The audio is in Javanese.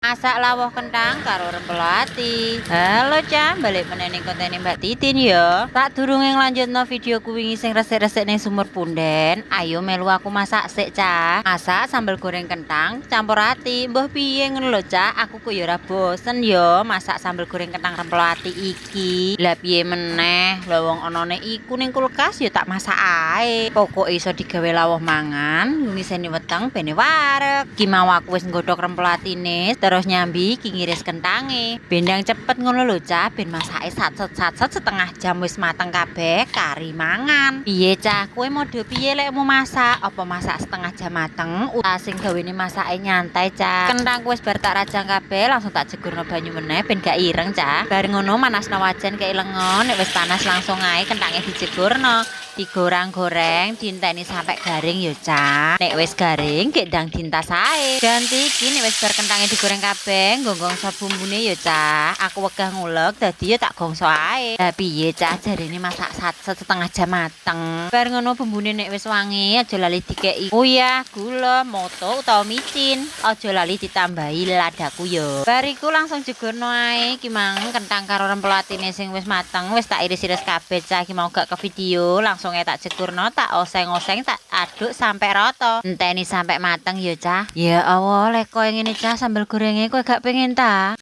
Masak lawuh kentang karo rempelo ati. Halo, Cah, balik meneh ning kontene Mbak Titin ya. Sadurunge nglanjutno videoku wingi sing resik-resik ning sumur punden, ayo melu aku masak sik, Cah. Masak sambel goreng kentang campur ati. Mbah, piye ngono lho, Cah, aku kok ya ora bosen ya masak sambel goreng kentang rempelo ati iki. Lah, piye meneh, lha wong onone iku ning kulkas ya tak masak ae. Pokoke iso digawe lawuh mangan, ngiseni weteng bene wareg. Ki mau aku wis nggodhog rempelo atine, terus nyambi iki ngiris kentange. Ben ndang cepet ngono lho, Cah, ben masake satset-satset setengah jam wis mateng kabeh, kari mangan. Piye, Cah, kowe mode piye lek mau masak? Apa masak setengah jam mateng? Utawa sing gawene masake nyantai, Cah? Kentangku wis bar tak rajang kabeh, langsung tak jegurno banyu meneh ben gak ireng, Cah. Bar ngono manasno wajan, kei lenga, nek wis panas langsung ae kentange dijegurno. Digoreng-goreng, dienteni sampai garing ya, Cah. Nek wis garing, gek ndang dientas ae. Ganti iki nek wis bar kentange digoreng kabeh, nggongso bumbune ya, Cah. Aku wegah ngulek, dadi ya tak gongso ae. Lah piye, Cah, jarene masak satset setengah jam mateng. Bar ngono bumbune nek wis wangi, aja lali dikeki uyah, gula, moto utawa micin. Aja lali ditambahi ladaku ya. Bar iku langsung jegurno ae iki mang kentang karo rempelo atine sing wis mateng, wis tak iris-iris kabeh, Cah. Iki mau gak ke video, langsung ae tak jegurno, tak oseng-oseng, tak aduk sampai rata. Enteni sampai mateng ya, Cah. Ya Allah, lek koyo ngene, Cah, sambel gorenge kowe gak pengen ta?